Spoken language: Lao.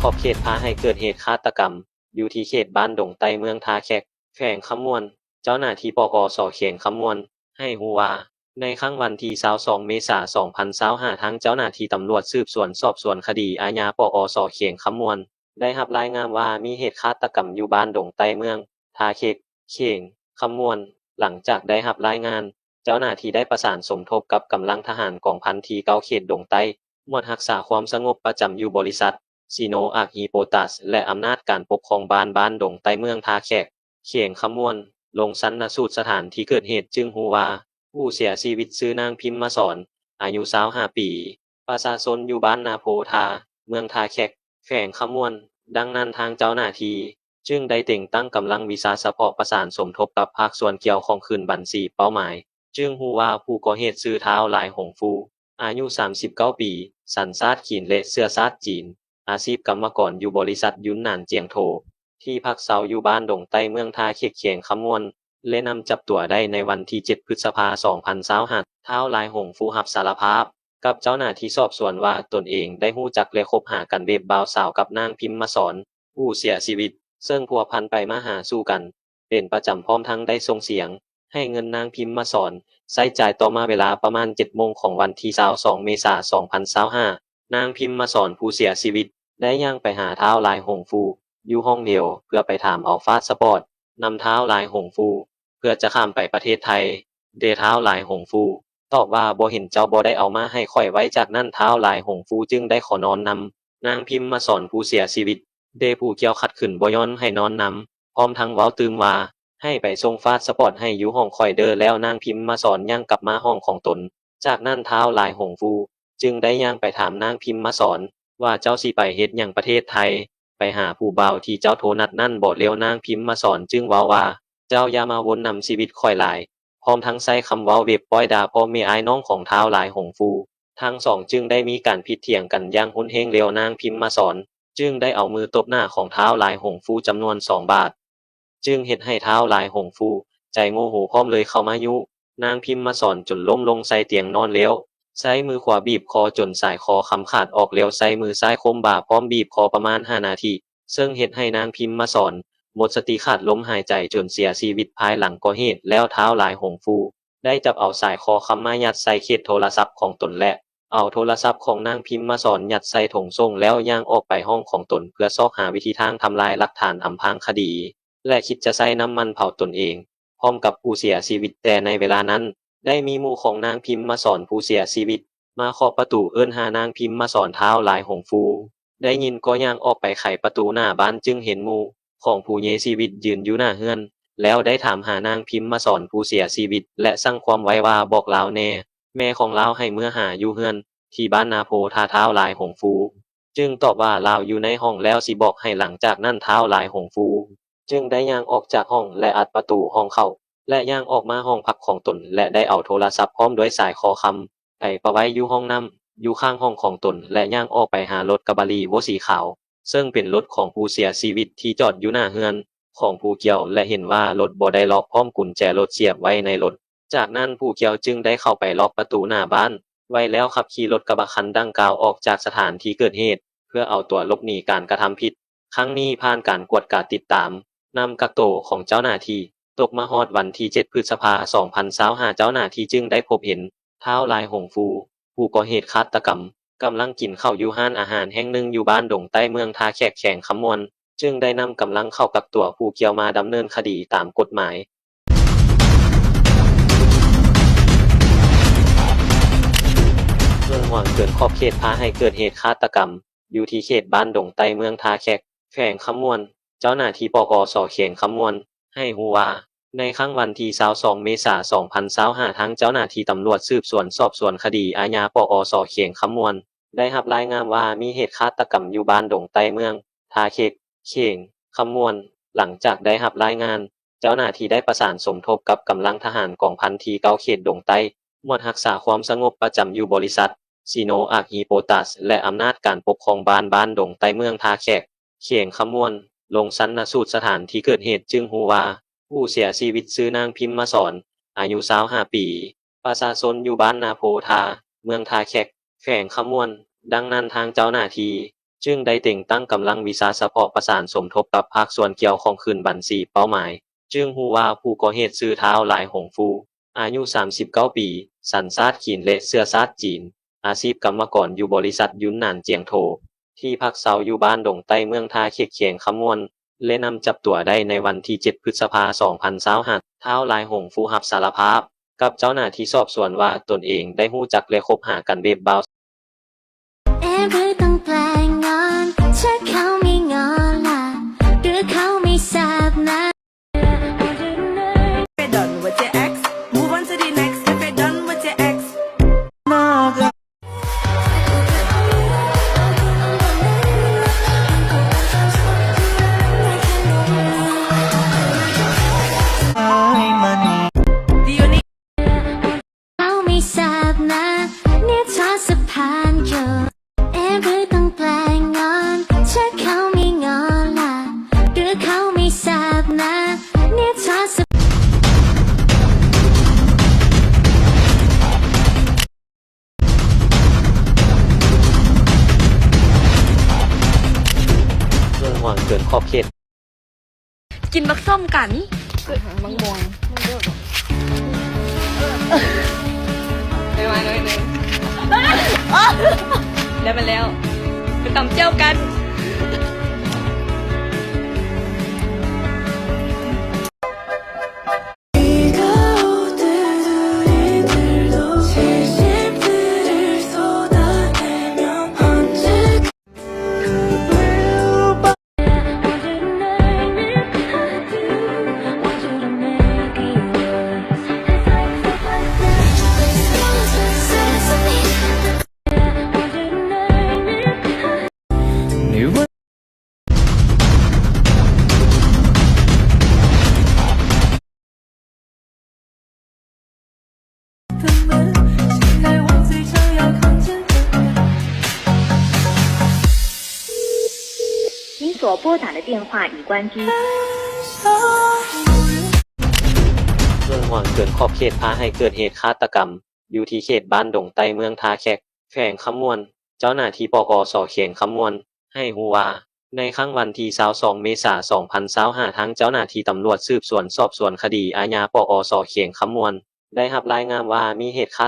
ຂອບເຂດພາໃຫ້ເກີດເຫດຄາດຕະກຳ ຢູ່ທີ່ເຂດບ້ານດົງໃຕ້ ເມືອງທ່າແຂກ ແຂວງຄຳມ່ວນ. ເຈົ້າໜ້າທີ່ ປກສ ແຂວງຄຳມ່ວນ ໃຫ້ຮູ້ວ່າ ໃນຄ່ຳວັນທີຊາວສອງ ເມສາ ສອງພັນຊາວຫ້າ ທາງເຈົ້າໜ້າທີ່ຕຳຫຼວດສືບສວນສອບສວນຄະດີອາຍາ ປກສ ແຂວງຄຳມ່ວນ ໄດ້ຮັບລາຍງານວ່າມີເຫດຄາດຕະກຳຢູ່ບ້ານດົງໃຕ້ ເມືອງທ່າແຂກ ແຂວງຄຳມ່ວນ. ຫຼັງຈາກໄດ້ຮັບລາຍງານ, ເຈົ້າໜ້າທີ່ໄດ້ປະສານສົມທົບກັບກຳລັງທະຫານກອງພັນທີເກົ້າ ເຂດດົງໃຕ້ ໝວດຮັກສາຄວາມສະຫງົບປະຈຳຢູ່ບໍລິສັດ ຊີໂນອາກຮີໂປຕາສ ແລະ ອຳນາດການປົກຄອງບ້ານ ບ້ານດົງໃຕ້ ເມືອງທ່າແຂກ ແຂວງຄຳມ່ວນ ລົງຊັນນະສູດສະຖານທີ່ເກີດເຫດ ຈຶ່ງຮູ້ວ່າ ຜູ້ເສຍຊີວິດຊື່ນາງພິມມະສອນ ອາຍຸຊາວຫ້າປີ ປະຊາຊົນຢູ່ບ້ານນາໂພທາ ເມືອງທ່າແຂກ ແຂວງຄຳມ່ວນ. ດັ່ງນັ້ນ ທາງເຈົ້າໜ້າທີ່ຈຶ່ງໄດ້ແຕ່ງຕັ້ງກຳລັງວິຊາສະເພາະປະສານສົມທົບກັບພາກສ່ວນກ່ຽວຂ້ອງຂຶ້ນບັນຊີເປົ້າໝາຍ ຈຶ່ງຮູ້ວ່າຜູ້ກໍ່ເຫດຊື່ທ້າວ ຫຼາຍຫົງຟູ ອາຍຸສາມສິບເກົ້າປີ, ສັນຊາດຂີນ ແລະ ເຊື້ອຊາດຈີນ, ອາຊີບກຳມະກອນຢູ່ບໍລິສັດຢຸນໜານຈຽງໂທ ທີ່ພັກເຊົາຢູ່ບ້ານດົງໃຕ້ ເມືອງທ່າແຂກ ແຂວງຄຳມ່ວນ ແລະ ນຳຈັບຕົວໄດ້ໃນວັນທີເຈັດ ພຶດສະພາ ສອງພັນຊາວຫ້າ. ທ້າວ ຫຼາຍຫົງຟູ ຮັບສາລະພາບກັບເຈົ້າໜ້າທີ່ສອບສວນວ່າ ຕົນເອງໄດ້ຮູ້ຈັກ ແລະ ຄົບຫາກັນແບບບ່າວສາວກັບນາງພິມມະສອນ ຜູ້ເສຍຊີວິດ, ເຊິ່ງພົວພັນໄປມາຫາສູ່ກັນເປັນປະຈຳ ພ້ອມທັງໄດ້ສົ່ງສຽງໃຫ້ເງິນນາງພິມມະສອນໃຊ້ຈ່າຍ. ຕໍ່ມາເວລາປະມານເຈັດໂມງຂອງວັນທີຊາວສອງ ເມສາ ສອງພັນຊາວຫ້າ ນາງພິມມະສອນ ຜູ້ເສຍຊີວິດ ໄດ້ຍ່າງໄປຫາທ້າວ ຫຼາຍຫົງຟູ ຢູ່ຫ້ອງດຽວ ເພື່ອໄປຖາມເອົາພາສປອດນຳທ້າວ ຫຼາຍຫົງຟູ ເພື່ອຈະຂ້າມໄປປະເທດໄທ. ແຕ່ທ້າວ ຫຼາຍຫົງຟູ ຕອບວ່າ ບໍ່ເຫັນເຈົ້າບໍ່ໄດ້ເອົາມາໃຫ້ຂ້ອຍໄວ້. ຈາກນັ້ນ ທ້າວ ຫຼາຍຫົງຟູ ຈຶ່ງໄດ້ຂໍນອນນຳນາງພິມມະສອນ ຜູ້ເສຍຊີວິດ, ແຕ່ຜູ້ກ່ຽວຂັດຂືນບໍ່ຍອມໃຫ້ນອນນຳ, ພ້ອມທັງເວົ້າຕື່ມວ່າ ໃຫ້ໄປສົ່ງພາສປອດໃຫ້ຢູ່ຫ້ອງຂ້ອຍເດີ້. ແລ້ວນາງພິມມະສອນຍ່າງກັບມາຫ້ອງຂອງຕົນ. ຈາກນັ້ນ ທ້າວ ຫຼາຍຫົງຟູ ຈຶ່ງໄດ້ຍ່າງໄປຖາມນາງພິມມະສອນວ່າ ເຈົ້າຊິໄປເຮັດຫຍັງປະເທດໄທ? ໄປຫາຜູ້ບ່າວທີ່ເຈົ້າໂທນັດນັ້ນບໍ? ແລ້ວນາງພິມມະສອນຈຶ່ງເວົ້າວ່າ ເຈົ້າຢ່າມາວົນນຳຊີວິດຂ້ອຍຫຼາຍ, ພ້ອມທັງໃຊ້ຄຳເວົ້າແບບປ້ອຍດ່າພໍ່ແມ່ອ້າຍນ້ອງຂອງທ້າວ ຫຼາຍຫົງຟູ. ທັງສອງຈຶ່ງໄດ້ມີການຜິດຖຽງກັນຢ່າງຮຸນແຮງ, ແລ້ວນາງພິມມະສອນຈຶ່ງໄດ້ເອົາມືຕົບໜ້າຂອງທ້າວ ຫຼາຍຫົງຟູ ຈຳນວນສອງບາດ. ຈຶ່ງເຮັດໃຫ້ທ້າວ ຫຼາຍຫົງຟູ ໃຈໂມໂຫ ພ້ອມເລີຍເຂົ້າມາຍຸນາງພິມມະສອນຈົນລົ້ມລົງໃສ່ຕຽງນອນ ແລ້ວໃຊ້ມືຂວາບີບຄໍຈົນສາຍຄໍຄຳຂາດອອກ, ແລ້ວໃຊ້ມືຊ້າຍຂົ່ມບ່າພ້ອມບີບຄໍປະມານຫ້ານາທີ, ເຊິ່ງເຮັດໃຫ້ນາງພິມມະສອນໝົດສະຕິຂາດລົມຫາຍໃຈຈົນເສຍຊີວິດ. ພາຍຫຼັງກໍ່ເຫດແລ້ວ, ທ້າວ ຫຼາຍຫົງຟູ ໄດ້ຈັບເອົາສາຍຄໍຄຳມາຍັດໃສ່ເຂດໂທລະສັບຂອງຕົນ ແລະ ເອົາໂທລະສັບຂອງນາງພິມມະສອນຍັດໃສ່ຖົງໂສ້ງ ແລ້ວຍ່າງອອກໄປຫ້ອງຂອງຕົນ ເພື່ອຊອກຫາວິທີທາງທຳລາຍຫຼັກຖານອຳພາງຄະດີ ແລະ ຄິດຈະໃຊ້ນ້ຳມັນເຜົາຕົນເອງ ພ້ອມກັບຜູ້ເສຍຊີວິດ. ແຕ່ໃນເວລານັ້ນ ໄດ້ມີໝູ່ຂອງນາງພິມມະສອນຜູ້ເສຍຊີວິດ ມາເຄາະປະຕູເອີ້ນຫານາງພິມມະສອນ. ທ້າວ ຫຼາຍຫົງຟູ ໄດ້ຍິນກໍຍ່າງອອກໄປໄຂປະຕູໜ້າບ້ານ, ຈຶ່ງເຫັນໝູ່ຂອງຜູ້ເສຍຊີວິດຢືນຢູ່ໜ້າເຮືອນ ແລ້ວໄດ້ຖາມຫານາງພິມມະສອນຜູ້ເສຍຊີວິດ ແລະ ສັ່ງຄວາມໄວ້ວ່າ ບອກລາວແດ່, ແມ່ຂອງລາວໃຫ້ເມືອຫາຢູ່ເຮືອນທີ່ບ້ານນາໂພທາ. ທ້າວ ຫຼາຍຫົງຟູ ຈຶ່ງຕອບວ່າ ລາວຢູ່ໃນຫ້ອງແລ້ວຊິບອກໃຫ້. ຫຼັງຈາກນັ້ນ ທ້າວ ຫຼາຍຫົງຟູ ຈຶ່ງໄດ້ຍ່າງອອກຈາກຫ້ອງ ແລະ ອັດປະຕູຫ້ອງເຂົ້າ ແລະ ຍ່າງອອກມາຫ້ອງພັກຂອງຕົນ ແລະ ໄດ້ເອົາໂທລະສັບພ້ອມດ້ວຍສາຍຄໍຄຳ ໄປປະໄວ້ຢູ່ຫ້ອງນ້ຳ ຢູ່ຂ້າງຫ້ອງຂອງຕົນ ແລະ ຍ່າງອອກໄປຫາລົດກະບະຣີໂວສີຂາວ ເຊິ່ງເປັນລົດຂອງຜູ້ເສຍຊີວິດທີ່ຈອດຢູ່ໜ້າເຮືອນຂອງຜູ້ກ່ຽວ ແລະ ເຫັນວ່າລົດບໍ່ໄດ້ລັອກ ພ້ອມກຸນແຈລົດສຽບໄວ້ໃນລົດ. ຈາກນັ້ນຜູ້ກ່ຽວຈຶ່ງໄດ້ເຂົ້າໄປລັອກປະຕູໜ້າບ້ານໄວ້ ແລ້ວຂັບຂີ່ລົດກະບະຄັນດັ່ງກ່າວອອກຈາກສະຖານທີ່ເກີດເຫດ ເພື່ອເອົາຕົວຫຼົບໜີການກະທຳຜິດ. ຄັ້ງນີ້ຜ່ານການກວດກາຕິດຕາມ ນຳກັກໂຕຂອງເຈົ້າໜ້າທີ່ ຕົກມາຮອດວັນທີເຈັດ ພຶດສະພາ ສອງພັນຊາວຫ້າ ເຈົ້າໜ້າທີ່ຈຶ່ງໄດ້ພົບເຫັນທ້າວ ຫຼາຍຫົງຟູ ຜູ້ກໍ່ເຫດຄາດຕະກຳ ກຳລັງກິນເຂົ້າຢູ່ຮ້ານອາຫານແຫ່ງໜຶ່ງຢູ່ບ້ານດົງໃຕ້ ເມືອງທ່າແຂກ ແຂວງຄຳມ່ວນ ຈຶ່ງໄດ້ນຳກຳລັງເຂົ້າກັກຕົວຜູ້ກ່ຽວມາດຳເນີນຄະດີຕາມກົດໝາຍ. ເມືອງຫວາງເກີນຂອບເຂດ ພາໃຫ້ເກີດເຫດຄາດຕະກຳ ຢູ່ທີ່ເຂດບ້ານດົງໃຕ້ ເມືອງທ່າແຂກ ແຂວງຄຳມ່ວນ. ເຈົ້າໜ້າທີ່ ປກສ ແຂວງຄຳມ່ວນ ໃຫ້ຮູ້ວ່າ ໃນຄ່ຳວັນທີຊາວສອງ ເມສາ ສອງພັນຊາວຫ້າ ທາງເຈົ້າໜ້າທີ່ຕຳຫຼວດສືບສວນສອບສວນຄະດີອາຍາ ປກສ ແຂວງຄຳມ່ວນ ໄດ້ຮັບລາຍງານວ່າມີເຫດຄາດຕະກຳຢູ່ບ້ານດົງໃຕ້ ເມືອງທ່າແຂກ ແຂວງຄຳມ່ວນ. ຫຼັງຈາກໄດ້ຮັບລາຍງານ, ເຈົ້າໜ້າທີ່ໄດ້ປະສານສົມທົບກັບກຳລັງທະຫານກອງພັນທີເກົ້າ ເຂດດົງໃຕ້ ໝວດຮັກສາຄວາມສະຫງົບປະຈຳຢູ່ບໍລິສັດ ຊີໂນອາກຮີໂປຕາສ ແລະ ອຳນາດການປົກຄອງບ້ານ ບ້ານດົງໃຕ້ ເມືອງທ່າແຂກ ແຂວງຄຳມ່ວນ ລົງຊັນນະສູດສະຖານທີ່ເກີດເຫດ ຈຶ່ງຮູ້ວ່າ ຜູ້ເສຍຊີວິດຊື່ນາງພິມມະສອນ ອາຍຸຊາວຫ້າປີ ປະຊາຊົນຢູ່ບ້ານນາໂພທາ ເມືອງທ່າແຂກ ແຂວງຄຳມ່ວນ. ດັ່ງນັ້ນ ທາງເຈົ້າໜ້າທີ່ ຈຶ່ງໄດ້ແຕ່ງຕັ້ງກຳລັງວິຊາສະເພາະປະສານສົມທົບກັບພາກສ່ວນກ່ຽວຂ້ອງຂຶ້ນບັນຊີເປົ້າໝາຍ. ຈຶ່ງຮູ້ວ່າຜູ້ກໍ່ເຫດຊື່ທ້າວ ຫຼາຍຫົງຟູ ອາຍຸສາມສິບເກົ້າປີ, ສັນຊາດຈີນ ແລະ ເຊື້ອຊາດຈີນ, ອາຊີບກຳມະກອນຢູ່ບໍລິສັດຢຸນນານຈຽງໂທ, ທີ່ພັກເຊົາຢູ່ບ້ານດົງໃຕ້ ເມືອງທ່າແຂກ ແຂວງຄຳມ່ວນ ແລະ ນຳຈັບຕົວໄດ້ໃນວັນທີເຈັດ ພຶດສະພາ ສອງພັນຊາວຫ້າ. ທ້າວ ຫຼາຍຫົງຟູ ຮັບສາລະພາບກັບເຈົ້າໜ້າທີ່ສອບສວນວ່າ ຕົນເອງໄດ້ຮູ້ຈັກ ແລະ ຄົບຫາກັນແບບບ່າວ ເອ ຫຼືຕ້ອງແປງງອນ ເທື້ອເຂົາມີງອນລະ ຫຼືເຂົາມີແຊບນະ? If you're done with your ex, move on to the next. If you're done with your ex, ເຂົາມີແຊບນະ ນິດທອດສະພານໂຍ ເອ ຫຼືຕ້ອງແປງງອນ ເທື້ອເຂົາມີງອນລະ ຫຼືເຂົາມີແຊບນະ ນິດທອດສະ ເລື່ອງຫວ່າງເກີນຂອບເຂດ. ກິນບັກສົ້ມກັນ ມັກມ່ວງ ໄດ້ມາໜ້ອຍໜຶ່ງ ໄດ້ມາແລ້ວ ໄປຕຳແຈ່ວກັນ.ເລື່ອງຫວ່າງເກີນຂອບເຂດພາໃຫ້ເກີດເຫດຄາດຕະກຳ ຢູ່ທີ່ເຂດບ້ານດົງໃຕ້ ເມືອງທ່າແຂກ ແຂວງຄຳມ່ວນ. ເຈົ້າໜ້າທີ່ ປກສ ແຂວງຄຳມ່ວນ ໃຫ້ຮູ້ວ່າ ໃນຄ່ຳວັນທີຊາວສອງ ເມສາ ສອງພັນຊາວຫ້າ ທາງເຈົ້າໜ້າທີ່ຕຳຫຼວດສືບສວນສອບສວນຄະດີອາຍາ ປກສ ແຂວງຄຳມ່ວນ ໄດ້ຮັບລາຍງານວ່າມີເຫດຄາດ